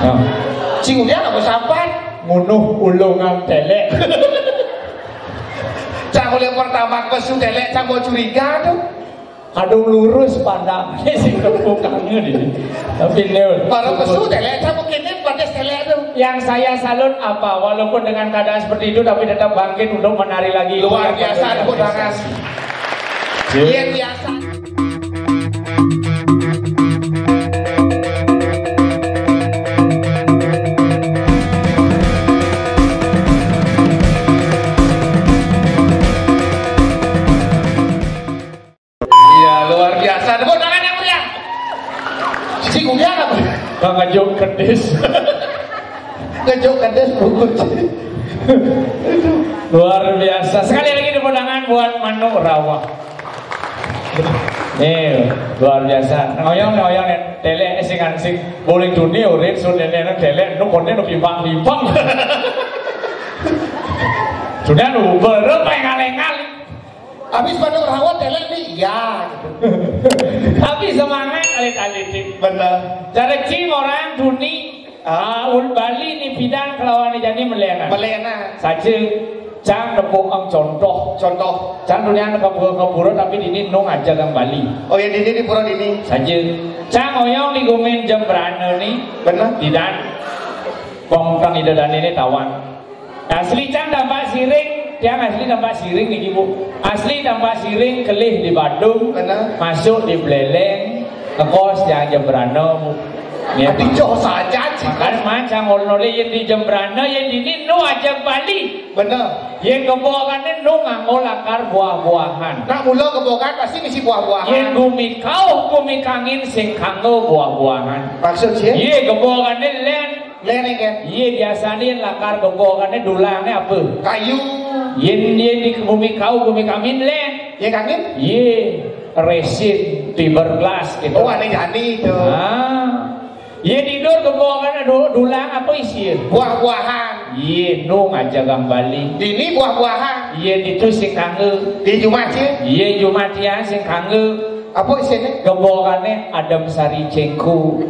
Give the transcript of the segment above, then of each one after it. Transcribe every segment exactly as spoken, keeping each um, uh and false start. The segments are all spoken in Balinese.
Nah, sing ulian apa sampat? Ngunuh ulungan télék. Cang oleh pertama pesu télék, cang mau curiga tuh. Kadung lurus pandang sing tukangnya di. Tapi ini para pesu télék, cang mungkin ini pada télék tuh. Yang saya salut apa, walaupun dengan keadaan seperti itu, tapi tetap bangkit untuk menari lagi. Luar biasa, tepuk tangan. Luar biasa. Iya, luar biasa. Tepuk tangan yang meriah. Si Kuda apa? Bang Ajo kedis. Ngejuk kedis bungkus. Luar biasa. Sekali lagi tepuk tangan buat Manuk Rawa. Nih, luar biasa. Ngoyong, ngoyong, nih. Télék sing sing boleh dunia urin sun ini télék nu koné nu pimpang-pimpang. Sudah nu berapa yang ngaleng-ngaleng. Habis pada rawat télék nih, ya gitu. Tapi semangat alit-alit. Bener. Cara cing orang duni, ah, ul Bali nih pidan kelawan jani melena. Melena. Saja cang nepuk ang contoh. Contoh. Cang dunia ke pura, ke pura, tapi dini nung aja kang Bali. Oh ya, dini di pura dini. Saja. Cang oyong di gumin jembrana nih. Bener. Pidan. Pong kang ida dan ini tawan. Asli cang Tampak Siring, tiang asli Tampak Siring niki, Bu. Asli Tampak Siring, kelih di Badung, bener, masuk di Buleleng, ngekos tiang Jembrana, Bu. Nih, adi Pak. Joh saja, cik. Makanya man cang oleh-oleh yang di Jembrana, yang di ini nu aja Bali. Bener. Yang kebokannya nu nganggo lakar buah-buahan. Nak mula kebokan pasti misi buah-buahan. Yang gumi kauh, gumi kangin sing kanggo buah-buahan. Maksud sih? Iya, kebokannya len. Lén kan? Iya, biasanya lakar gebokannya dulangnya apa? Kayu. Yen, yen di bumi kau, bumi kami lén. Iya, kami? Iya, resin, fiberglass gitu. Oh, aneh jani itu. Ah. Iya, tidur gebokannya du-, dulang apa isi? Buah-buahan. Iya, nung aja kang Bali. Ini buah-buahan. Iya, itu sing kangge. Di Jumat sih? Iya, Jumat ya, sing kangge. Apa isinya? Gebokannya Adam Sari Cengku.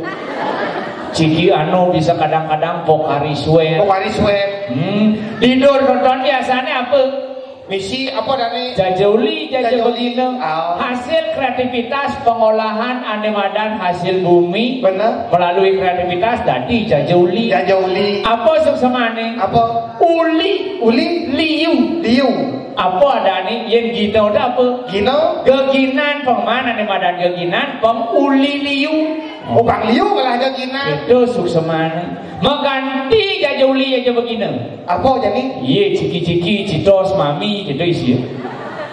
Ciki anu bisa kadang-kadang Pokari Sweat. Pokari Sweat. Hmm. Tidur nonton biasanya apa? Misi apa tadi? Jajauli, jaja begina. Oh. Hasil kreativitas pengolahan ane madan hasil bumi. Bener. Melalui kreativitas dadi jajauli. Jajauli. Apa suksemane? Apa? Uli. Uli. Liu. Liu. Apa adane yen gina udah apa? Gina. Geginan pengman ane madan geginan penguli liu. Oh, Bang Liu kalah geginan. Itu suksemane. Mengganti jajauli aja begina. Apa jani? Iya, ciki-ciki, citos, mami, gitu isi.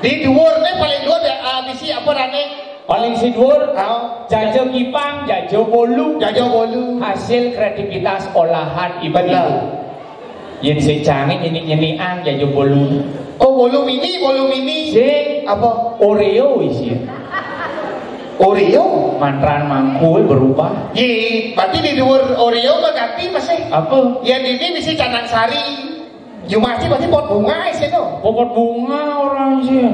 Di dhuwur ne paling dhuwur ya, ah, bisi apa rane? Paling si dhuwur, oh, jaja kipang, jaja bolu. Jaja bolu. Hasil kreativitas olahan ibu-ibu. Bener. Yen sing canggih nyeni-nyenian jaja bolu. Oh, bolu mini, bolu mini. Sing apa? Oreo isi. Oreo? Mantran mangkul berubah. Ye, berarti di dhuwur Oreo mah ganti masih. Apa? Ya, ini misi canang sari. Jumati pasti pot bunga sih tuh. Pot bunga orang sih.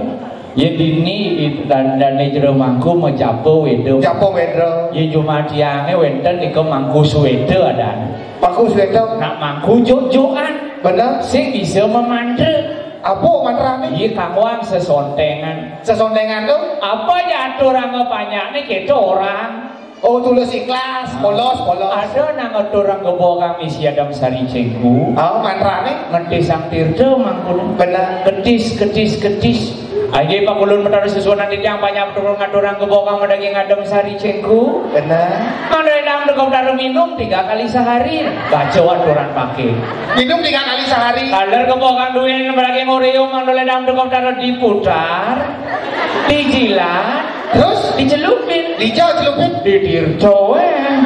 Ya dini dan dan jero mangku mejapo wedo. Japo wedo. Ya Jumatiange wenten nika mangku suwedo adan. Mangku suwedo. Nak mangku juk-jukan. Bener. Sing bisa memandre. Apa mantrane? Iya kangwang sesontengan. Sesontengan tuh? Apa ya aturanga panyakne kita orang. Oh, tulus ikhlas, polos, polos. Ada nang aturang gebogang misi Adam Sari Cengku. Oh, mantrane? Ngetis sang tirta mangkune. Bener. Ketis, ketis, ketis. Ayo Pak Kulun Betara Sesuanan Titiang banyak turun ngaturang gebogang daging Adam Sari Cengku. Bener. Mana yang udah kau taruh minum tiga kali sehari. Baca aturan pakai. Minum tiga kali sehari. Kaler gebogang duit daging Oreo mana yang udah kau taruh diputar. Dijilat. Terus? Dicelupin. Dijau celupin. Ditirto, eh.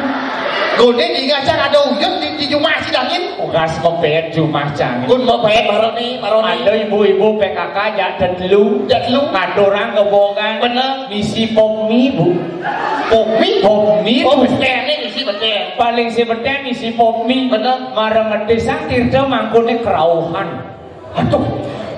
Gone di ngajak ada uyut di, di jumah si dangin. Ugas mepet jumah cang. Gun mepet baroni, baroni. Ada ibu-ibu P K K jak tetelu. Jak telu. Ngaturang gebogan. Bener. Misi pop mie, Bu. Pop mie? Pop mie. Oh, Bu. Beten nih misi beten. Paling si beten misi pop mie. Bener. Marang ngedesan tirta mangkune kerauhan. Aduh,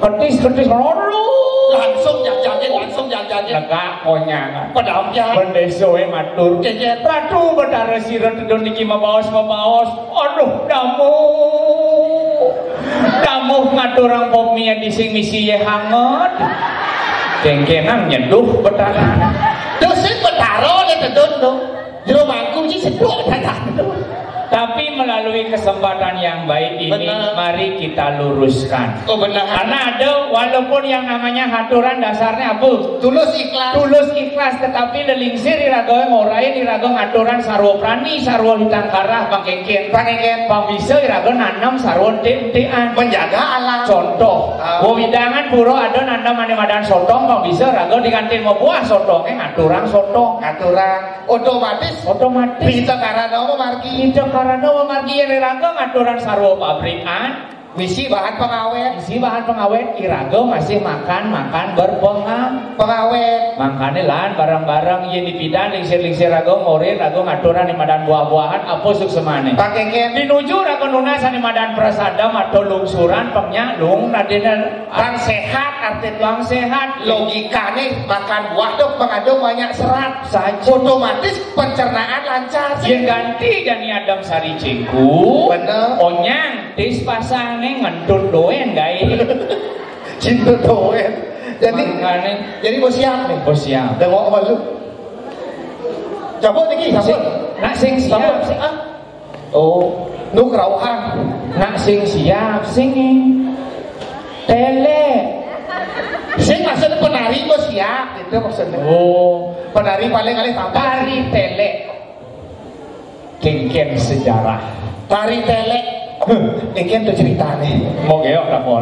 ketis, ketis, lalu. Langsung jak-jakin. Langsung jajan. Lega konyangan. Padahal ya. Bendésa wé matur. Iya, iya. Ratu Betara sira tedun niki mabaos-mabaos. Aduh, damuh. Damuh ngaturang pop mie di sing misi yé hanget. Kéngkénang nyeduh Betara. Terus sing Betara oleh tedun tuh. Jero mangku sih seduk dadah tuh. Tapi melalui kesempatan yang baik ini, benar, mari kita luruskan. Oh, benar. Karena ada, walaupun yang namanya haturan dasarnya apa? Tulus ikhlas. Tulus ikhlas, tetapi lelingsir iraga ngorain, iraga ngaturan sarwa prani, sarwa hitangkarah, pangkéngkén. Pangkéngkén. Pang bisa iraga nanem sarwa entik-entikan. Menjaga alam. Contoh, ah, wewidangan pura ada nanem ané madan sotong, pang bisa raga dikantin mabuah sotongé ngaturang sotong. Ngaturang. Otomatis. Otomatis. Hita karana mamargi. Hita karana mamargi, yén iraga ngaturan sarwa pabrikan. Misi bahan pengawét. Misi bahan pengawét, iraga masih makan, makan berpenga-, pengawét. Mangkané lan bareng-bareng yén dipidan lingsir-lingsir raga, ngorain raga ngaturan ané madan buah-buahan, apa suksmané? Pangkéngkén. Pinuju raga nunas ané madan prasadam atau lungsuran, pang nyak lung radéna. Pang séhat, artiné pang séhat. Logikané makan buah tuh mengandung banyak serat. Saja. Otomatis pencernaan lancar. Yén ganti jani adem sari cingku. Bener. Onyang, tis pasangé ngentut doén gaé. Ngentut doén. Jadi, mangkané. Jadi mau siap nih. Oh, siap. Udah mau apa lu? Cabut niki, cabut. Sing, nak sing siap, cabut. Sing, ah. Oh, nu kerauhan. Nak sing siap, sing télék. Sing maksudnya penari mau siap, gitu maksudnya. Oh. Penari paling alih tampil. Tari télék. Kéngkén sejarah. Tari télék. Kéngkén tuh ceritané. Mau geok tak mau.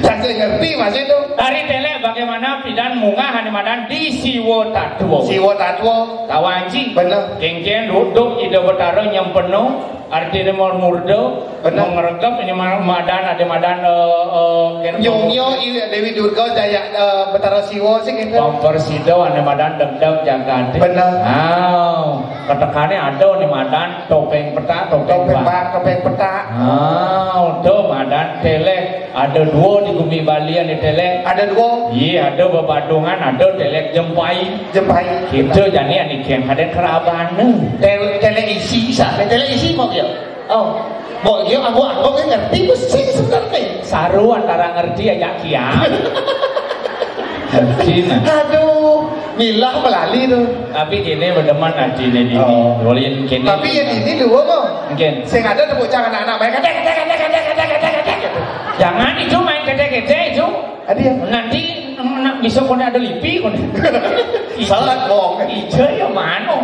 Saya ngerti, Mas, itu. Tari télék bagaimana pidan munggah ané madan di Siwa Tatwa. Siwa Tatwa. Tawanci. Bener. Kéngkén duduk Ida Betara nyempena, artiné murda. Bener. Mengregep ini ma-, madan, ada madan, eh, eh, kena nyongyo, iya, Dewi Durga, Jaya, eh, Betara Siwa sih gitu. Pampersida, ada madan degdeg jagaté. Bener. Ah, ketekané ada nih madan topéng petak, topéng, topéng bak. Bak, topéng petak. Ah, udah madan télék. Ada dua di gumi Bali, ada télék. Ada dua. Iya, ada bebadungan, ada télék jempai. Jempai. Kita jani ané kén ada kerabana. Tél-, télék isi, sa-, télék isi mau dia. Oh, mau dia, aku, aku ngerti mesti sebenarnya. Saru antara ngerti aja kiam. Ngerti, nah. Aduh, milah melali tuh. Tapi gini, berdemen hati ini, dini. Oh. Boleh gini. Tapi yang ini dua mau. Mungkin. Sing ada tepuk tangan anak-anak main ketek, ketek, ketek, ketek, ketek, ketek, ketek, gitu. Jangan itu main ketek-ketek itu. Ada yang nanti nak bisa kena ada lipi kena. Salah kok. Ija ya mana?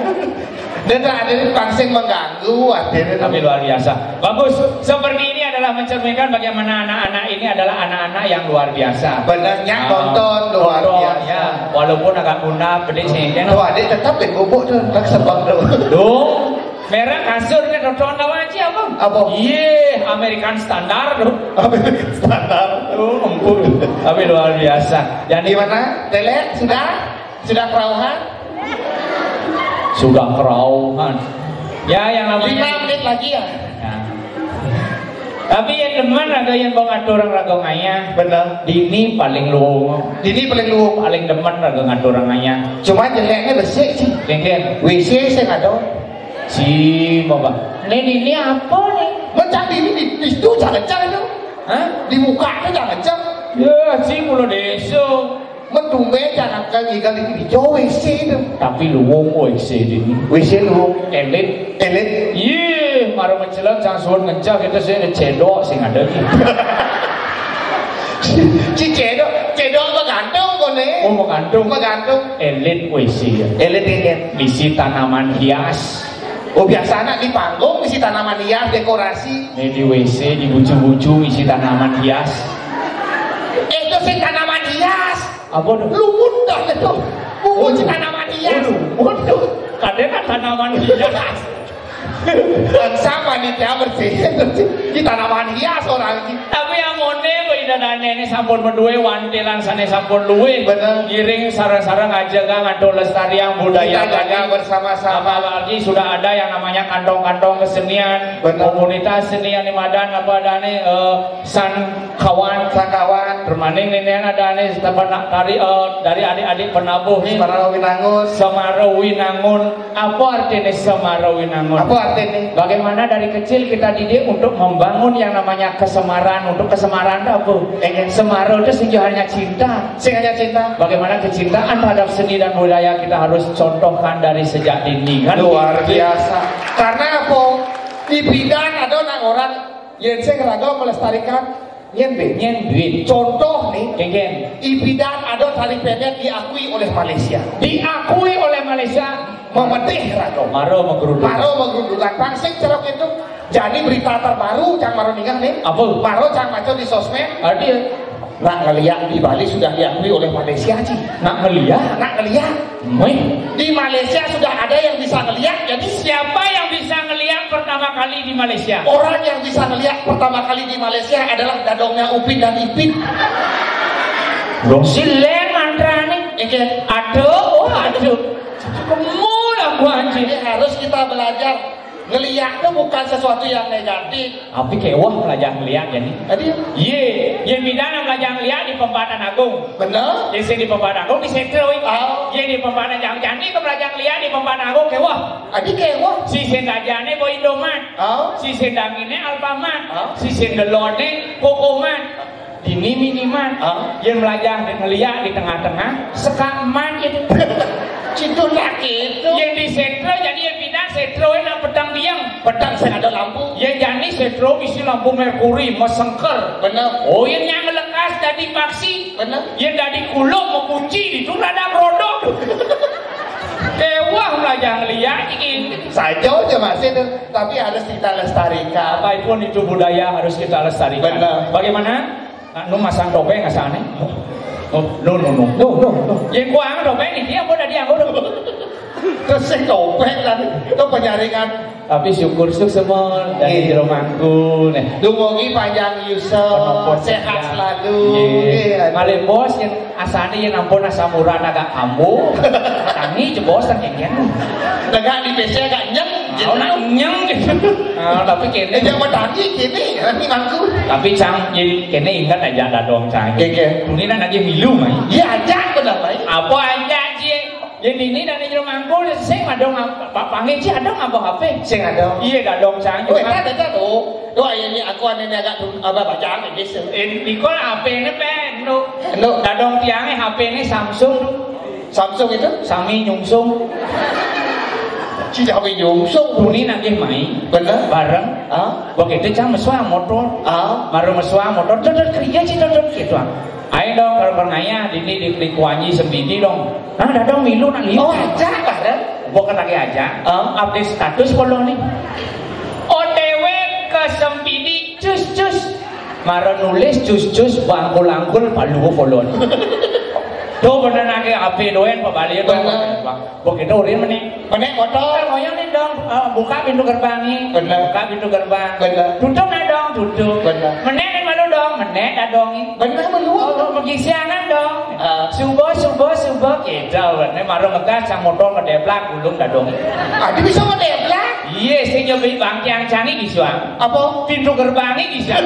Dan tak ada ini pangsing mengganggu, artinya. Tapi luar biasa. Bagus. Seperti ini adalah mencerminkan bagaimana anak-anak ini adalah anak-anak yang luar biasa. Benernya ah, tonton luar tonton, biasa. Ya. Walaupun agak bunda, pedih sih, ya. Tuh, adik tetap di gubuk tuh, tak sebab tuh. Tuh, merah kasurnya tonton lawan aja, Bang. Apa? Iya, American Standard tuh. American Standard. Tuh, ampun. Tapi luar biasa. Jadi gimana? Télék, sudah? Sudah kerauhan? Sudah kerauhan. Ya, yang namanya lima menit lagi ya? Ya. Tapi yang demen raga yang mau ngatur raga ngayah. Bener. Dini paling luwung. Dini paling luwung. Paling demen raga ngatur ngayah. Cuma jeleknya besik sih. Kéngkén. W C sih nggak ada. Si, Bapak. Ini, ini, ini apa nih? Mencak dini di, di situ jangan-jangan tuh. Hah? Di muka tuh jangan-jangan. Ya, si mulu desa. Mentumbe jangan kan gigal di, di jauh W C itu. Tapi luwung W C dini. W C luwung. Elit. Elit. Iya, mara mencelang sang suwun ngencah kita sih ada cedok sing ada gitu. Si cedok, cedok menggantung kone. Oh, menggantung. Menggantung. Elit W C ya. Elit ini. Misi tanaman hias. Oh, biasa anak di panggung misi tanaman hias, dekorasi. Ini di W C, di bucu-bucu misi tanaman hias. Itu sih tanaman hias. Apa tuh? Lumut dah itu. Bunga tanaman hias. Waduh, waduh. Kadéna tanaman hias. Bangsa panitia bersih. Di tanaman hias orang ini. Tapi yang mone kok ini Dane ini sampun meduwe wantilan sane sampun luwih. Bener. Ngiring sareng-sareng aja kan untuk lestariang budaya Kita jaga Bali. Bersama-sama. Apalagi sudah ada yang namanya kantong-kantong kesenian, Bener. Komunitas seni yang dimadan apa adane, eh, San Kawan. San Kawan. Permaning ini ada nih, teman tari, eh, dari adik-adik penabuh nih. Semara Winangun. Semara Winangun. Apa artinya Semara Winangun? Apa artinya? Bagaimana dari kecil kita didik untuk membangun yang namanya kesemaran. Untuk kesemaran itu apa? Semara itu sejujurnya cinta. Sing hanya cinta. Bagaimana kecintaan terhadap seni dan budaya kita harus contohkan dari sejak dini, kan? Luar biasa. Karena apa? Di bidang ada orang-orang yang saya keraga melestarikan nyen be. Nyen duit. Contoh nih, Kengken. Ipidan ada tari pendek diakui oleh Malaysia. Diakui oleh Malaysia. Memedih raga. Maro menggeruduk. Maro menggeruduk. Pangsing cerok itu. Jadi berita terbaru cang maro ningah nih. Apa? Maro cang maca di sosmed. Ada. Nak ngeliat di Bali sudah diakui oleh Malaysia, Ci. Nak ngeliat? Nak ngeliat. Meh. Di Malaysia sudah ada yang bisa ngeliat. Jadi siapa yang bisa ngeliat pertama kali di Malaysia? Orang yang bisa ngeliat pertama kali di Malaysia adalah dadongnya Upin dan Ipin. Dong silen mantrane. Oke. Aduh, oh aduh. Kemul aku anjing. Jadi harus kita belajar. Ngeliat itu bukan sesuatu yang negatif. Tapi kewah belajar ngeliat jadi. Tadi? Ye, ye bidana belajar ngeliat di Pempatan Agung. Bener. Ye sing di Pempatan Agung di Setroi. Oh. Ye di Pempatan Agung jadi ke belajar ngeliat di Pempatan Agung kewah. Tadi kewah. Si sing dajane bo Indomaret. Oh. Si sing dangine Alfamart. Oh. Si sing delone Kokomaret. Dini miniman, ah? Yang melajah ngeliat di tengah-tengah, sekak man gitu. Cintu nak gitu. Yang di setro jadi yang pindah setro yang nak petang biang. Petang sing ada lampu. Yang jani setro isi lampu merkuri, mesengker. Bener. Oh, yang yang lekas jadi paksi. Bener. Yang dari kulung mengunci itu rada brodok. Kewah melajah ngeliat gitu. Saja aja masih tuh, tapi harus kita lestarikan. Apapun itu budaya harus kita lestarikan. Bener. Bagaimana? Nah, nu masang topeng asane. Oh, no, no, no. No, no, no. Yang kuang topeng ini dia pun tadi aku. Terus sing topeng tadi itu penyaringan. Tapi syukur suk semua dari Iya. Jero Mangku nih. Dumugi panjang yuswa, Penopot sehat sekian. Selalu. Iya. Iya, aduh. Malih bos yang asane yang ampun asam urat agak kambuh. Tangi jebos tak kengken. Tegak di P C agak nyeng. Oh, nak nyeng gitu. Ah, tapi kene. Eh, jangan tangi kene, nanti mangku. Tapi cang, jadi kene ingat aja dadong cang. Oke. Ini nak aja milu mai. Iya aja benar mai. Apa aja sih? Jadi ini dari Jero Mangku sing ada ngapa? Pak Pangi sih ada ngapa H P? Sing ada. Iya dadong cang. Oh, ada ada tuh. Doa ini aku aneh agak tu apa baca apa biasa. Eh, Nicole H P ini pen, no. No. Dadong tiangnya H P ini Samsung tuh. Samsung itu? Sami nyungsung. Ci Jawi nyungsung. Puni nagih mai. Bener. Bareng. Ah? Begitu cang mesua motor. Ah? Baru mesua motor, dodot kerja ci dodot gitu ah. Ayo dong kalau pernah ya, dini di, di kuanyi sembidi dong. Nah, dadong milu nak liu. Oh, aja bareng. Bukan lagi aja. Ah? Update status kalau nih. O T W ke sempidi, cus cus. Mara nulis cus-cus bangkul-angkul palu kolon. Do bener nake ape doen pabalian. Bener. Begitu urin meneh. Meneh motor. Ngoyong nih dong, eh, buka pintu gerbangnya. Bener. Buka pintu gerbang. Bener. Tutup nah dong, tutup. Bener. Meneh nih malu dong, meneh dadongi. Bener malu. Oh, magisianan dong. Ah. Subuh, subuh, subuh, gitu. Nih maru ngegas sang motor ngedeblak, gulung dadongi. Ah, dia bisa ngedeblak? Iya, sing nyobi bangkiang canggih gitu ah. Apa? Pintu gerbangnya bisa.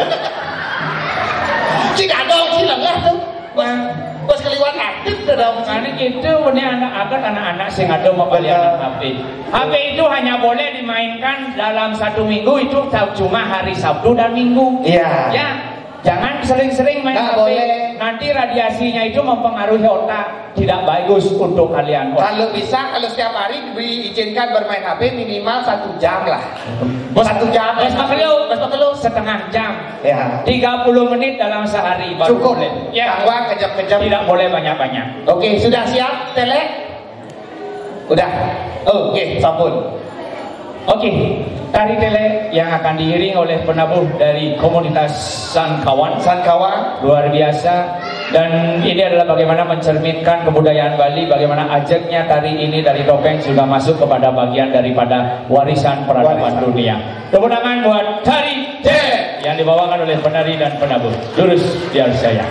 Ci dadong, ci lengah tuh. Pas, pas keliwat aktif dadong. Makanya gitu, ini anak akan anak-anak sing ada mau beli Betul. Anak H P. H P itu hanya boleh dimainkan dalam satu minggu itu ta- cuma hari Sabtu dan Minggu. Iya. Ya, jangan sering-sering main Nggak H P. Boleh. Nanti radiasinya itu mempengaruhi otak, tidak bagus untuk kalian. Kalau bisa, kalau setiap hari diizinkan bermain H P minimal satu jam lah. Bos, satu jam. Bos Makelo, bos Makelo setengah jam. Ya. Tiga puluh menit dalam sehari baru Cukup. Boleh. Ya. Tangwa kejam-kejam. Tidak boleh banyak-banyak. Oke, sudah siap, Tele? Udah. Oh, oke, sampun. Oke, tari Tele yang akan diiring oleh penabuh dari komunitas Sangkawan. Sangkawan. Luar biasa. Dan ini adalah bagaimana mencerminkan kebudayaan Bali, bagaimana ajaknya tari ini dari topeng sudah masuk kepada bagian daripada warisan peradaban Warisan. Dunia. Tepuk tangan buat tari Tele yang Dibawakan oleh penari dan penabur. Lurus biar saya.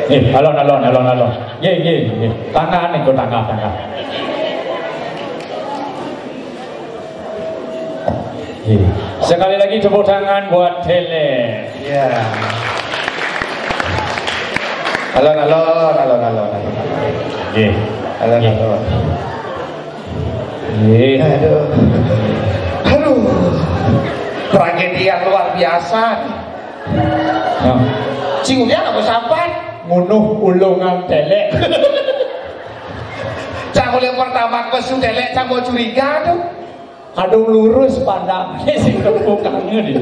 Eh, alon, alon, alon, alon. Ye, ye, ye. Tangan nih, tangan, tangan. Ye. Sekali lagi tepuk tangan buat Tele. Ya. Alon, alon, alon, alon, alon. Ye. Alon, ye, alon. Ye. Aduh. Aduh. Tragedi yang luar biasa. Nah. Sing udah aku sampan ngunuh ulungan Tele. Cak oleh pertama pesu Tele, cak mau curiga tuh. Kadung lurus pandang si kebukannya di.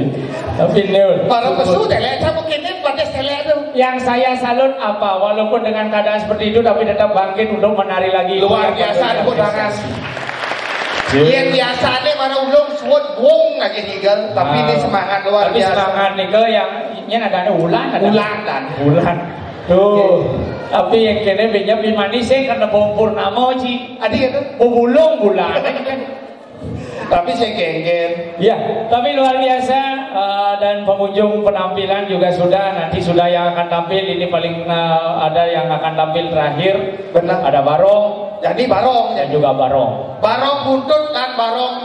Tapi Neo. Para pesu Tele, cak mungkin ini pada Tele tuh. Yang saya salut apa, walaupun dengan keadaan seperti itu, tapi tetap bangkit untuk menari lagi. Luar biasa, tepuk tangan. Yang biasa nih para ulung suut bung aja higal, tapi ini semangat luar biasa. Tapi semangat nih ke yang ini ada, ada ulan, ada ulan dan ulan. Tuh. Tapi yang kene benya bin manis sih karena bau purnama, Ci. Adi itu bau bulung bulan. Tapi saya genggen. Ya, tapi luar biasa, eh, dan pengunjung penampilan juga sudah, nanti sudah yang akan tampil, ini paling, eh, ada yang akan tampil terakhir. Benar. Ada Barong. Jadi Barong. Dan juga Barong. Barong buntut dan Barong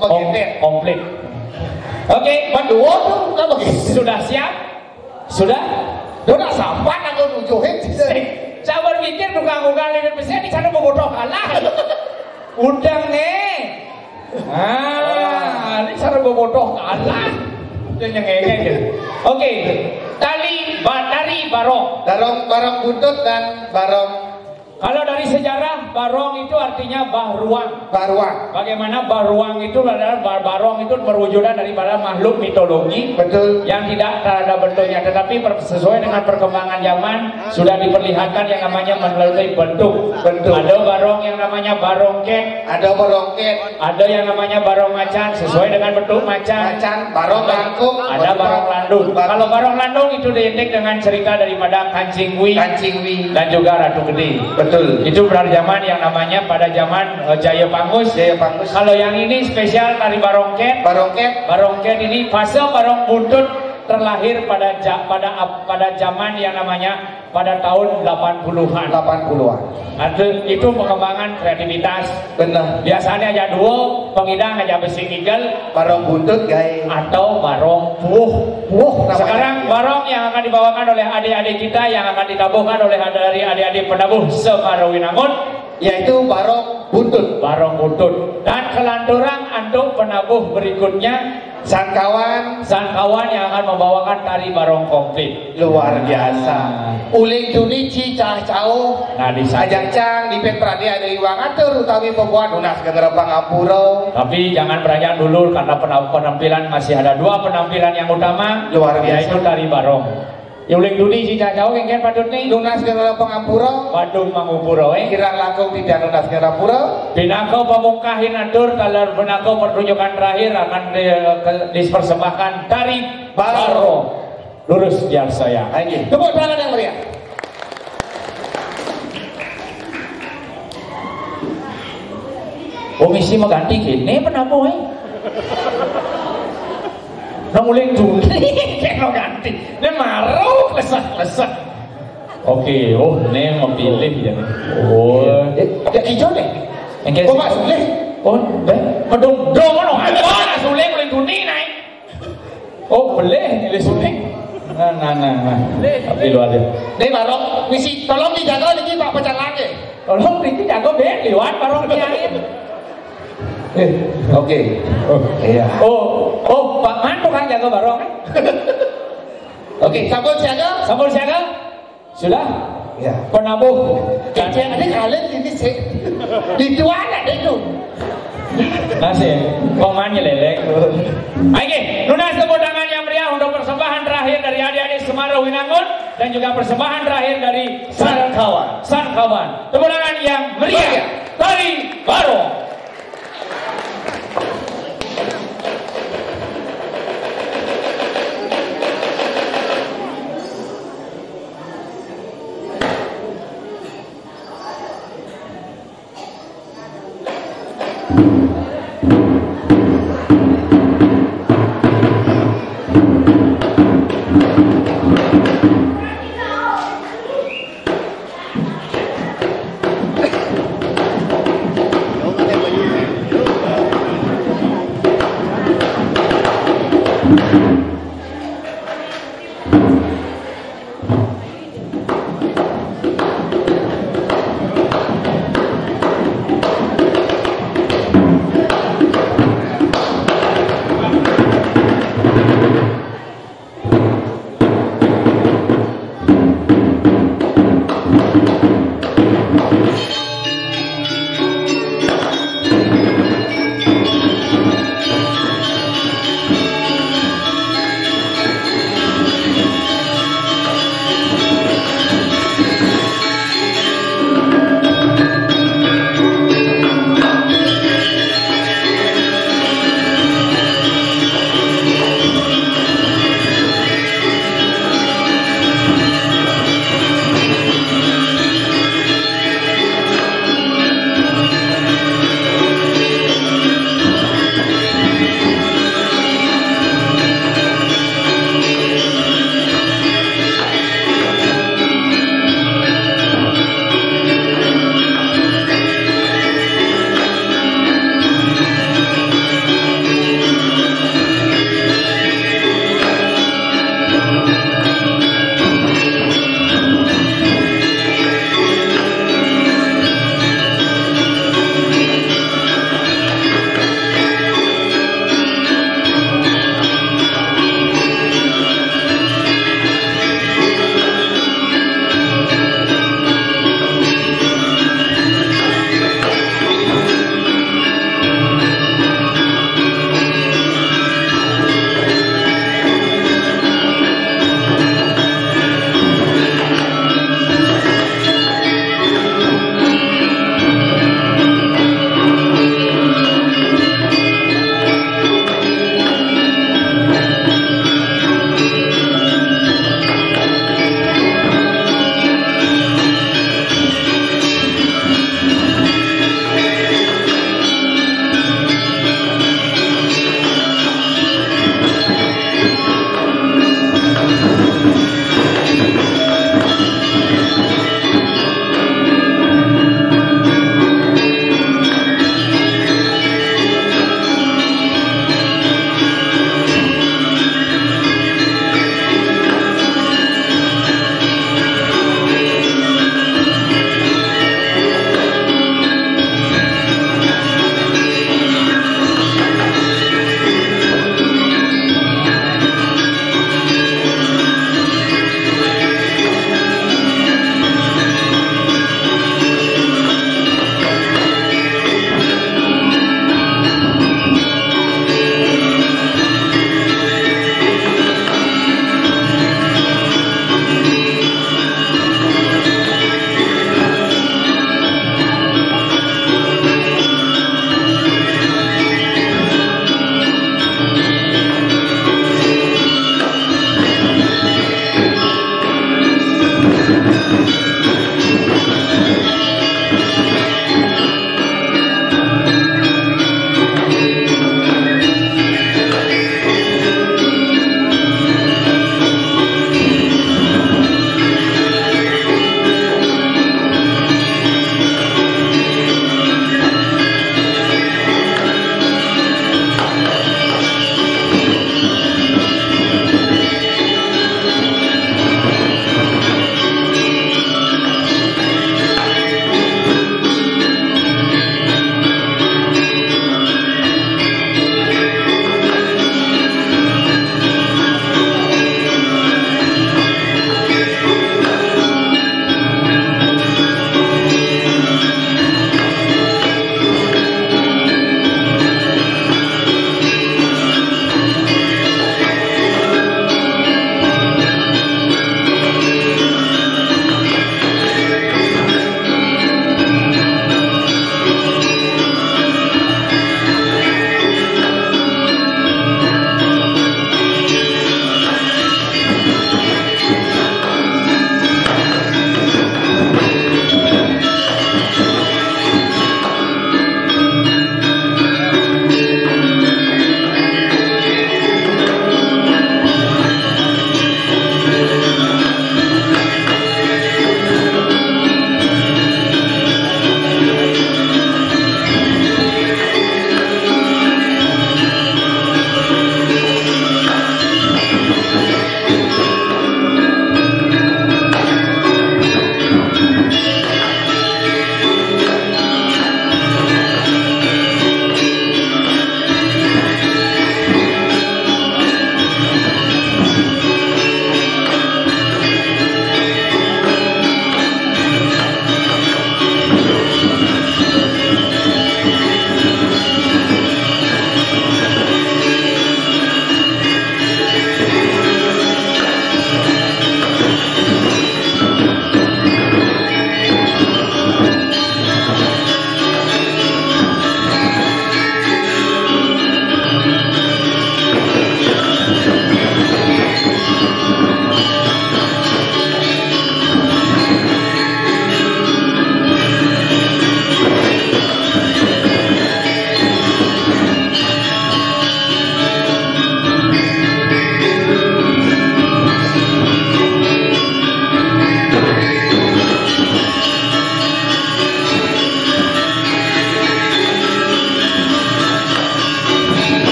menggedet. Komplit. Oke, Pak Duo tuh kan begitu. Sudah siap? Sudah? Udah sampan aku nujuhin. Sabar mikir tukang ugal ini, mesti di sana bobotoh kalah. Udang nih. Ah, ini cara bobotoh kalah. Dia nyengengnya gitu. Oke. Tali ba-, tari barong. Barong, barong buntut dan barong. Kalau dari sejarah, barong itu artinya bah ruang. Bah ruang. Bagaimana bah ruang itu adalah ba-, barong itu perwujudan daripada makhluk mitologi. Betul. Yang tidak ada bentuknya, tetapi per-, sesuai dengan perkembangan zaman, sudah diperlihatkan yang namanya melalui bentuk. Bentuk. Ada barong yang namanya barongket. Ada barongket. Ada yang namanya barong macan, sesuai dengan bentuk macan. Macan, barong bangkung. Ada barong landung. Kalau barong landung itu identik dengan cerita daripada Kancing Wi. Kancing Wi. Dan juga Ratu Gede. Betul. Itu pada zaman yang namanya pada zaman, eh, Jaya Pangus. Jaya Pangus. Kalau yang ini spesial tari barongket. Barongket. Barongket ini fase barong buntut terlahir pada ja-, pada ap-, pada zaman yang namanya pada tahun delapan puluhan. Delapan puluhan. Itu, itu pengembangan kreativitas. Benar. Biasanya aja duo, pengidang aja besi kigel. Barong buntut, guys. Atau barong puh. Puh, namanya. Sekarang barong yang akan dibawakan oleh adik-adik kita, yang akan ditabuhkan oleh, dari adik-adik penabuh Semarowinangun. Yaitu barong buntut. Barong buntut. Dan kelanturan untuk penabuh berikutnya, Sangkawan. Sangkawan yang akan membawakan tari barong komplit. Luar biasa. Uling tuni ci cah cau. Nah, di sana. Ajang cang di pet prade ada iwang atur utawi pembuat nunas genggera pangampura. Tapi jangan beranjak dulu karena pena-, penampilan masih ada dua penampilan yang utama. Luar biasa. Yaitu tari barong. Ya, uling tuni ci cah cau kengken patut nih. Nunas genggera pangampura. Waduh, mangupura, eh. Kirang langkung tidak nunas genggera pura. Pinaka pamungkahin atur taler pinaka pertunjukan terakhir akan di-, ke-, dipersembahkan tari barong. Lurus biar saya. Ayo. Tepuk tangan yang meriah. Oh, misi mengganti gini, kenapa, eh? Nang uling tuni, kena ganti. Ini maru, lesah, lesah. Oke, oh, ini mau pilih ya. Oh. Eh, ya hijau deh. Yang kayak oh, Pak Sule. Oh, deh. Medung-dong, no. Apa, Sule, uling tuni, naik. Oh, boleh, pilih suling. Nah, nah, nah, nah. Tapi lu ada. Nih, barong, misi, tolong dijaga lagi, Pak, pecah lagi. Tolong, ini jago, Ben, liwat, barong, kiain. Eh, oke. Oh. Iya. Oh, oh, Pak Man tukang jaga barong, kan? Oke, sampun siaga? Sampun siaga? Sudah? Ya. Penabuh. Kacang ini kalian ini sih. Itu ada itu. Masih, pamannya lelek. Oke, lunas tepuk tangan yang meriah untuk persembahan terakhir dari adik-adik Semarowinangun dan juga persembahan terakhir dari Sangkawan. Sangkawan. Tepuk tangan yang meriah. Tari Barong.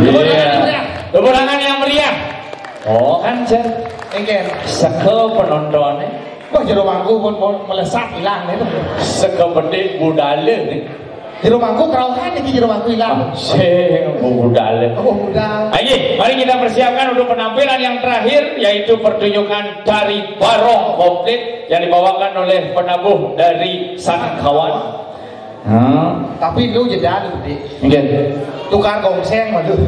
Iya. Tepuk tangan yang meriah. Oh, kan, Jar? Nggih. Saka penontonnya. Wah, jero mangku pun, pun melesat hilang itu. Saka bedik budale nih. Jero mangku kerauhan iki, jero mangku hilang. Ah, sing budale. Oh, budal. Ayo, mari kita persiapkan untuk penampilan yang terakhir, yaitu pertunjukan tari barong komplit yang dibawakan oleh penabuh dari Sanangkawan. Hmm. Tapi lu jeda dulu, Dik. Nggih. Tukar gongseng, waduh.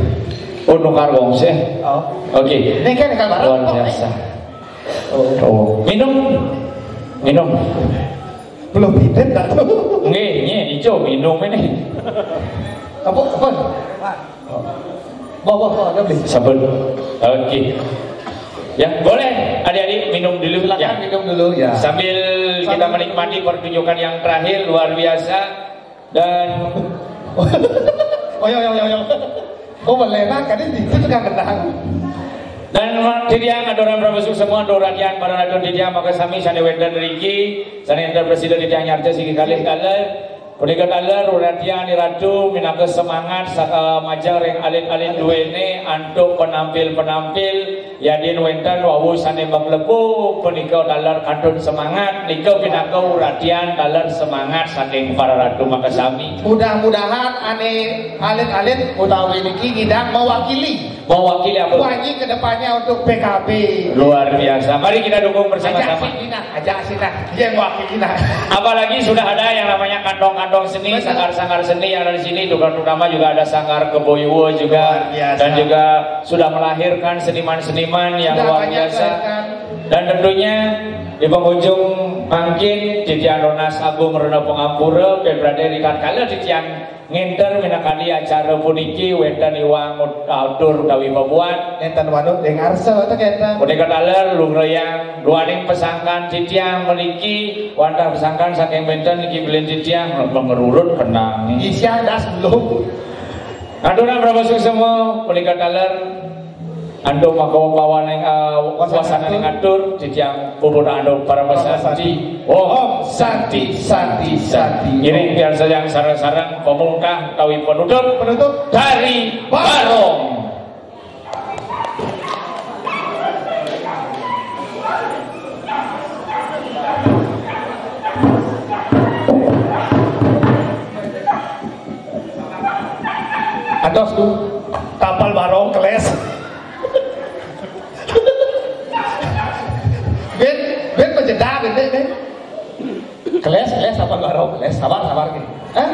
Oh, tukar gongseng. Oh. Oke. Ini kan kalau bareng. Luar biasa. Oh. Oh. Minum. Minum. Belum hidup, tak tahu. Nggih, nggih, ijo minum ini. Apa, apa? Bawa, bawa, ada beli. Sabun. Oke. Ya, boleh adik-adik minum dulu. Silakan ya. Minum dulu, ya. Sambil kita menikmati pertunjukan yang terakhir, luar biasa. Dan oh, ya, ya, ya, ya. Oh, boleh, nah, kan itu juga kenal. Dan titiang adoran prabesuk semua, adoran ratian para ratu titiang maka sami sane wenten riki, sane enten presiden titiang nyarca siki kalih taler. Punika taler, ratian Ratu minangka semangat saka majeng ring alit-alit duene antuk penampil-penampil, yadin wenten wau sane maklebu punika taler kantun semangat, nika pinaka uratian taler semangat saking para ratu makasami. Mudah-mudahan ane alit-alit utawi niki ngidang mewakili. Mewakili apa? Wajib ke depannya untuk P K B. Luar biasa. Mari kita dukung bersama-sama. Ajak sih, Dina. Ajak sih, nah. Dia yang wakili, nah. Apalagi sudah ada yang namanya kantong-kantong seni, sanggar-sanggar seni yang ada di sini, terutama juga ada sanggar Kebo Iwa juga. Luar biasa. Dan juga sudah melahirkan seniman-seniman yang luar biasa. Dan tentunya di penghujung mangkin, titiang nunas agung rena pangampura, pun berarti rikala titiang ngenter minangkani acara puniki wenten iwang atur utawi pabuat. Nenten manut ring arsa to kenten. Punika taler lugrayang duaning pasangkan titiang mriki, wantah pasangkan saking benten niki bilih titiang mengerurut kenang. Isian das belum. Aturang Prabu Suksema, punika taler antuk makawa pawaning, eh, wasananing atur, titiang puput antuk paramasanti. Om Santi, Santi, Santi. Ngiring piarsayang sareng-sareng pamungkah utawi penutup. Penutup. Tari Barong. Ados tuh, tapel barong keles. Ben, ben pejeda, ben, ben, ben. Keles, keles, tapel barong keles. Sabar, sabar nih. Hah?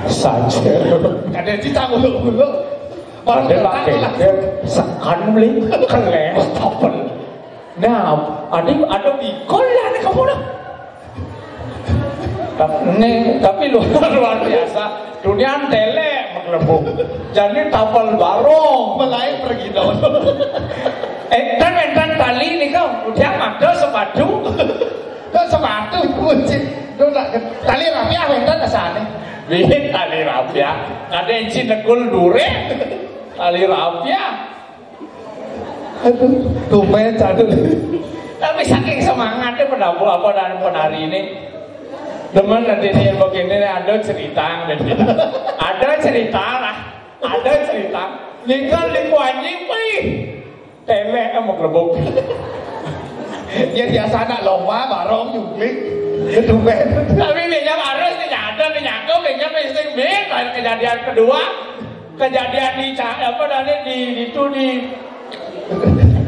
Saja. Kada cita nguluk-nguluk. Malah ada tak lah. Sekan beli keles tapel. Nah, ada, ada pikul lah nih kamu dah. Tapi, nih, tapi luar, luar biasa. Dunia telek maklebuk. Jadi tapel barong. Mulai pergi dong. Eh, kan enten tali nih kau. Udah ada sepatu. Kok sepatu kunci. Lu nak tali rapiah wenten asane. Bikin tali rapiah. Ada yang cinekul dure. Tali rapiah. Aduh, tumben, aduh. Tapi saking semangatnya penabuh apa dan penari ini. Teman nanti ini begini nih, ada cerita, ada cerita. Ada cerita lah. Ada cerita. Ninggal di Kuanyi, wih. Telek sama kelebuk. Ya biasa anak lomba, barong, jungkling. Ya tumben. Tapi minyak harus, minyak ada, minyak ada, minyak mesti min. Kejadian kedua, kejadian di Ca-, apa namanya, di, di itu, di,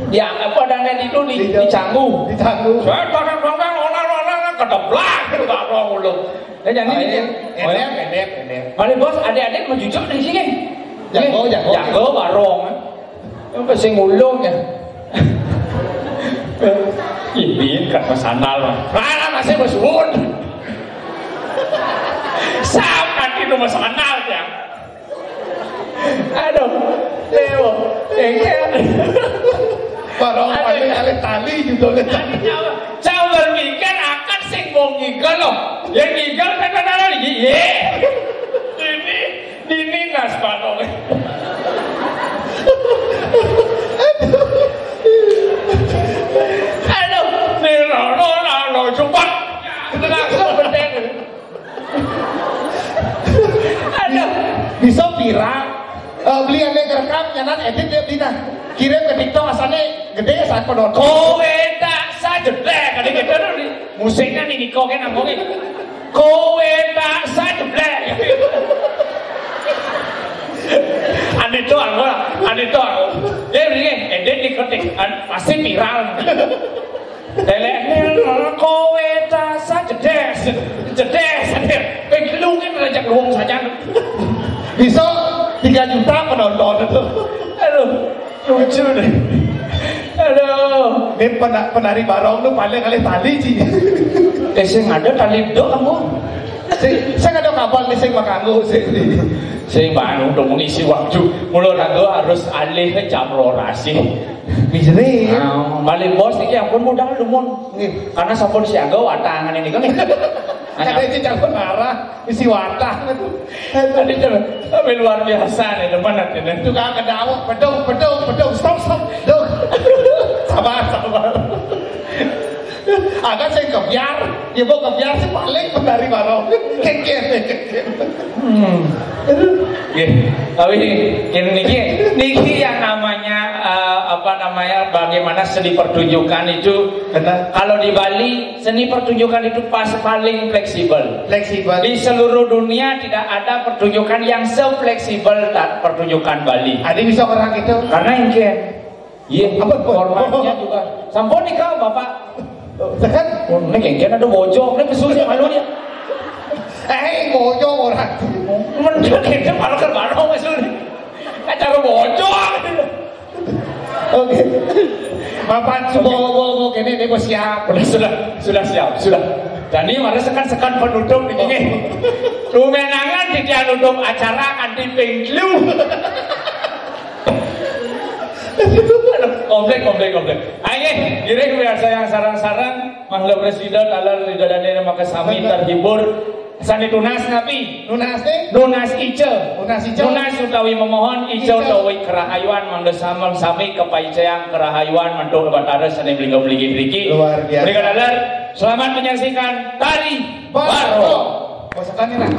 di apa namanya, di itu, di, di Canggu. Di Canggu. Saya barang-barang, orang-orang kedeblak, barong ulung. Ya, jadi ini. Pendek, pendek, pendek. Mari bos, adik-adik mau jujur di sini. Jago, jago. Jago barong. Apa sing ulung ya? Ini kan Mas Anal. Mana masih Mas Wun? Sama itu Mas Anal ya. Aduh, Dewa, engkel. Barong paling alih tali gitu. Coba mikir akan sing wong ngigel loh. Yang ngigel kan ada lagi. Ye. Ini, ini nas barong. Aduh, ini lo, lo, lo, lo, cepat. Langsung berdeng. Aduh. Bisa viral. Eh, beli ada rekam, nyanan edit dia beli nah. Kirim ke TikTok asalnya gede saat penonton. Kowe tak sajedek kali kita dulu nih. Musiknya nih Niko kan ngomongin. Kowe tak sajedek. Ane to aku, ane to aku. Ya begini, edit diketik, an-, pasti viral. Telek kowe tak sajedes, jedes, jedes. Ping telu kan ngajak luwung saja. Bisa tiga juta penonton itu. Aduh, lucu deh. Aduh. Ini pena-, penari barong tuh paling kali tali, Ci. Eh, sing ada tali dok kamu. Sing, sing ada kapal nih, sing makanggo, sing. Sing baru dong mengisi waktu. Mula raga harus alih jam rolas sih. Bisa nih. Ah, balik bos niki ampun modal dumun. Nggih. Karena sampun siaga watangan ini kan. Ada aja calon arah, isi watang itu. Tadi tuh, tapi luar biasa nih, teman hati nih. Tukang kedawuk, bedung, bedung, bedung, stop, stop, bedung. Sabar, sabar. Agak saya kebiar, ya mau kebiar sih paling penari barong. Kekir, kekir. Hmm. Nggih, tapi kene niki, niki yang namanya, eh, Apa namanya, bagaimana seni pertunjukan itu? Benar. Kalau di Bali, seni pertunjukan itu pas paling fleksibel. Fleksibel. Di seluruh dunia tidak ada pertunjukan yang sefleksibel ta-, pertunjukan Bali. Adi bisa orang itu. Karena yang kayak, iya, apa, apa? Formatnya juga. Sampun nih kau, Bapak. Tekan. Oh, ini kayak ada bojong, ini pesunya malunya. Eh, bojong orang. Mending kita malu kan malu, maksudnya. Acara bojong. Oke. Bapak semua mau, mau gini, ini mau siap. Sudah, sudah, sudah siap, sudah. Dan ini mari sekan-sekan penutup ini. Lumenangan di dia nutup acara kan di pengklu. Aduh, komplek, komplek, komplek. Ayo, kira biasa yang sarang-sarang, Mangga Presiden, alam, Ridho Dani, maka sami terhibur. Sani tunas napi? Nunas nih. Nunas ice. Nunas ice. Nunas utawi memohon ice. Ice utawi kerahayuan, mangga sameng sami kepaiceang kerahayuan mentuk Batara sani blinga-blingi driki. Luar biasa. Mereka dalar, selamat menyaksikan tari Baro. Baro. Masakannya lah.